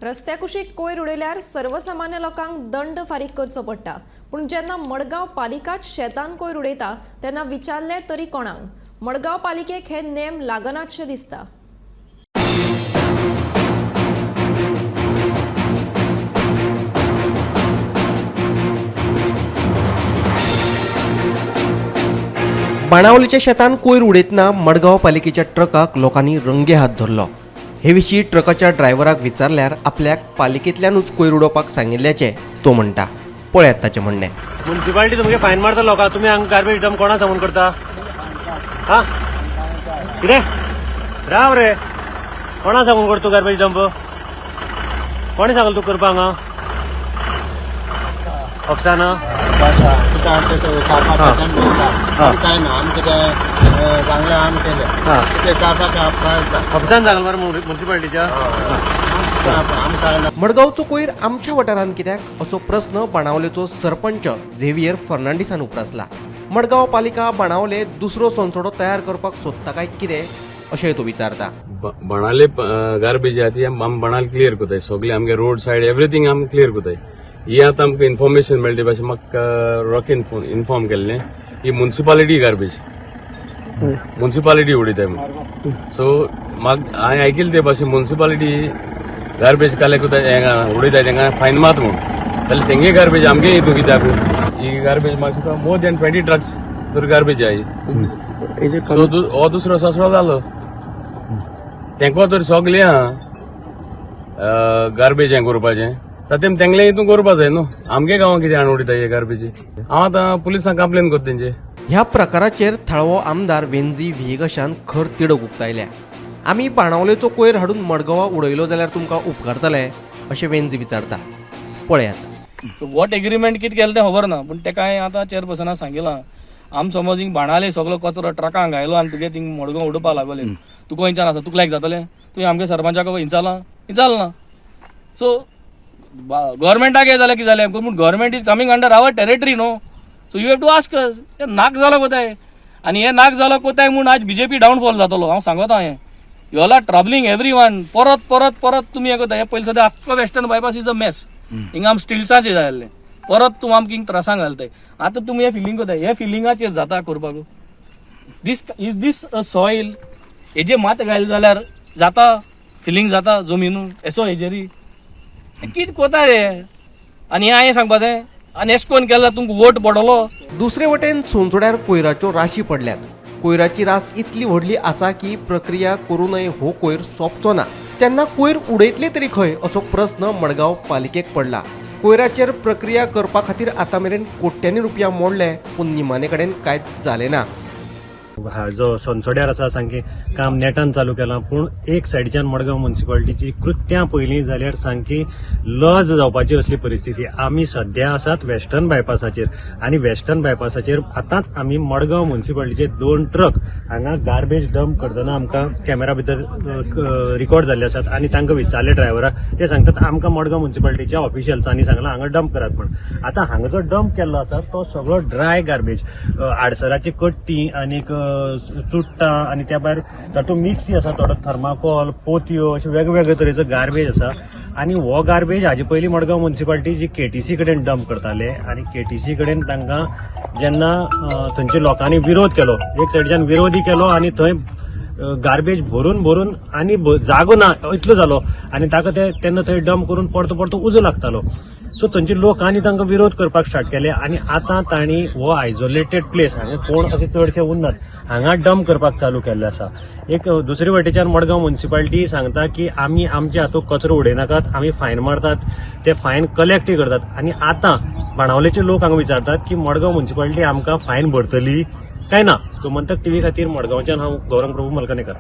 रस्त्या कुशीक कोयर उडयल्यार सर्वसामान्य लोकांक दंड फारीक करचो पडटा, पूण जेन्ना मडगांव पालिकाच शेतान कोयर उडयता तेन्ना विचारलें तरी कोणाक? मडगांव पालिकेक हे नेम लागनातशे दिसता. बाणावलीच्या शेतान कोयर उडयतना मडगांव पालिकेच्या ट्रकाक लोकांनी रंगे हात धरलो. हे विशीं ट्रकाच्या ड्रायव्हराक विचारल्यार आपल्याक पालिकेंतल्यानूच कोयर उडोवपाक सांगिल्ल्याचें तो म्हणटा. पळयात ताचें म्हणणें. म्युन्सिपालिटी तुमगे फायन मारता लोकांक. तुमी हांगा गार्बेज डंप कोणा सांगून करता? हा, कितें राव रे, कोणा सांगून करता तूं गार्बेज डंप? कोणी सांगलें तुका करपाक हांगा ऑफिसान? काय ना, आमचे ते चांगले आम केले ते चार पांच. ऑफिसान सांगलें मरे म्युन्सिपालिटीच्या. आमकां ना. मडगांवचो कोयर आमच्या वाठारांत कित्याक असो प्रस्न बाणावलेचो सरपंच झेवियर फर्नांडीसान उप्रासला. मडगांव पालिका बाणावले दुसरो सोनसडो तयार करपाक सोदता काय कितें अशेंय तो विचारता. बाणाले गार्बेज आहा ती आम बाणाल क्लियर कोताय. सगळे आमगे रोड सायड एवरीथींग आम क्लियर कोताय. ही आतां आमकां इन्फॉर्मेशन मेळटा भाशेन म्हाका रॉकीन फोन इन्फॉर्म केल्लें, ही मुन्सिपालिटी गार्बेज मुन्सिपालिटी उडयताय म्हूण. सो म्हाका हांवें आयकिल्लें ते भाशेन मुन्सिपालिटी गार्बेज कलेक्ट कोताय, उडयताय तेंका फायन मात म्हूण. जाल्यार तेंगे गार्बेज आमगे हितून कित्याक ही गार्बेज? म्हाका मोर दॅन 20 ट्रक्स तर गार्बेज आहा. सो हो दुसरो ससरो जालो तेंको तर सगळे आहा गार्बेज हें करपाचें, तातूंत तेंगले हितून करपा जाय न्हू. आमगे गांवां कितें हाडून उडयता हे गार्बेज? हांव आतां पुलिसांक कंप्लेन करता तेंचे. ह्या प्रकाराचेर थळावो आमदार वेंजी व्हिएगशान खर तिडक उक्तायल्या. आमी बाणावलेचो कोयर हाडून मडगांवां उडयलो जाल्यार तुमकां उपकारतले अशें वेंजी विचारता. पळयात. सो what agreement कितें केलें तें खबर ना, पूण तेका हांवें आतां चेअरपर्सना सांगिलां, आम समज हिंग बाणाले सगलो कचरो ट्रकांक घायलो आनी तुगे थिंग मडगांव उडोवपा लागले, तुका खंयच्यान आसा? तुका लायक जातलें? तुवें आमगे सरपंचाक हिंचालां? हिंचाल ना. सो गव्हर्मेंटाक हें जाल्यार कितें जालें? पूण government is coming under our territory न्हू, so you have to ask. नाक जालो कोताय आनी हे नाक जालो कोताय म्हूण आज बीजेपी डावनफॉल जातलो, हांव सांगता हें. You all are troubling every one. परत परत परत तुमी हें करता. हें पयलीं सद्या आख्खो Western Bypass is a mess. हिंगा आम स्टिल्साचेर जाल्लें, परत तूं आमकां हिंग त्रासांक घालताय. आतां तुमी हें फिलींग करताय, हे फिलिंगाचेर जाता करपाक. This is this a soil? हेजे मात घायले जाल्यार जाता फिलींग जाता जमिनू येसो हेजेरी कितें कोता रे? आनी हें हांवें सांगपाचें आनी एशें कोन्न केल्यार तुमकां वोट पडलो. दुसरे वटेन सोनसोड्यार कोयराच्यो राशी पडल्यात. कोयराची रास इतली व्हडली आसा की प्रक्रिया करूनय हो कोयर सोंपचो ना. तेन्ना कोयर उडयतले तरी खंय असो प्रस्न मडगांव पालिकेक पडला. कोयराचेर प्रक्रिया करपा खातीर आतां मेरेन कोट्यांनी रुपया मोडले, पूण निमाणे कडेन कांयच जालें ना. हा जो सोनसोड्यार आसा, सामकें काम नेटान चालू केलां, पूण एक सायडीच्यान मडगांव म्युन्सिपालिटीची कृत्यां पळयलीं जाल्यार सामकी लज जावपाची असली परिस्थिती. आमी सद्या आसात वेस्टर्न बायपासाचेर आनी वेस्टर्न बायपासाचेर आतांच आमी मडगांव म्युन्सिपालिटीचे दोन ट्रक हांगा गार्बेज डंप करतना आमकां कॅमेरा भितर रिकॉर्ड जाल्ले आसात. आनी तांकां विचारले ड्रायव्हराक, ते सांगतात आमकां मडगांव म्युन्सिपालिटीच्या ऑफिशियल्सांनी सांगलां हांगा डंप करात म्हण. आतां हांगा जो डंप केल्लो आसा तो सगळो ड्राय गार्बेज, आडसराची कट्टी आनीक चुट्टां आनी त्या भायर तातूंत मिक्सी आसा थोडो थर्माकोल, पोतयो, अशे वेगवेगळे तरेचो गार्बेज आसा. आनी हो गार्बेज हाजे पयलीं मडगांव म्युन्सिपालिटी जी केटीसी कडेन डंप करताले आनी केटीसी कडेन तांकां जेन्ना थंयच्या लोकांनी विरोध केलो, एक सायडच्यान विरोधी केलो आनी थंय गार्बेज भरून भरून आनी जागो ना इतलो जालो आनी ताका ते तेन्ना थंय डंप करून परतो परतो उजो लागतालो. सो थंयच्या लोकांनी तांकां विरोध करपाक स्टार्ट केले आनी आतां तांणी हो आयसोलेटेड प्लेस, हांगा कोण अशे चडशे उरनात, हांगा डंप करपाक चालू केल्लें आसा. एक दुसरे वटेच्यान मडगांव म्युन्सिपालिटी सांगता की आमी आमच्या हातूंत कचरो उडयनाकात, आमी फायन मारतात, ते फायन कलेक्टय करतात. आनी आतां बाणावलेचे लोक हांगा विचारतात की मडगांव म्युन्सिपालिटी आमकां फायन भरतली काय ना? गोमंतक टीव्ही खातीर मडगांवच्यान हांव गौरंग प्रभू मलकनेकर.